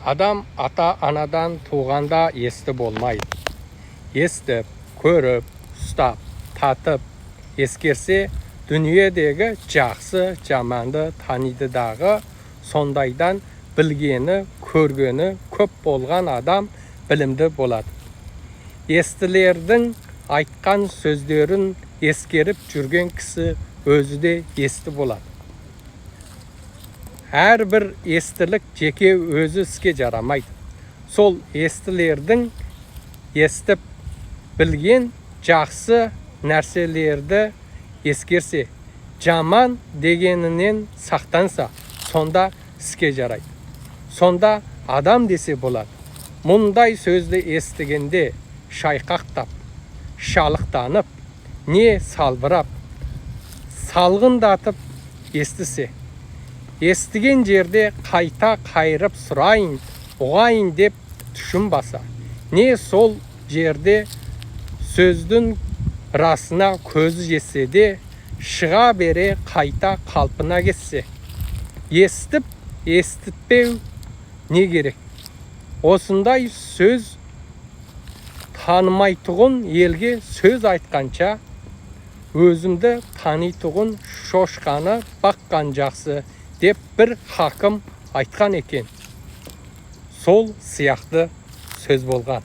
Адам ата-анадан туғанда есті болмайды. Естіп, көріп, ұстап, татып, ескерсе, дүниедегі жақсы, жаманды таниды дағы, сондайдан білгені, көргені көп болған адам білімді болады. Естілердің айтқан сөздерін ескеріп жүрген кісі өзі де есті болады. Әрбір естілік жеке өзі іске жарамайды. Сол естілердің естіп білген жақсы нәрселерді ескерсе, жаман дегенінен сақтанса, сонда іске жарайды. Сонда адам десе болады. Мұндай сөзді естігенде шайқақтап, шалықтанып, не салбырап, салғындатып естісе, естіген жерде қайта қайырып сұрайын, ұғайын деп тұшынбаса, не сол жерде сөздің расына көзі жетсе де, шыға бере қайта қалпына кетсе, естіп естітпеу не керек? Осындай сөз танымайтұғын елге сөз айтқанша, өзімді танитұғын шошқаны баққан жақсы деп бір хакім айтқан екен. Сол сияқты сөз болған.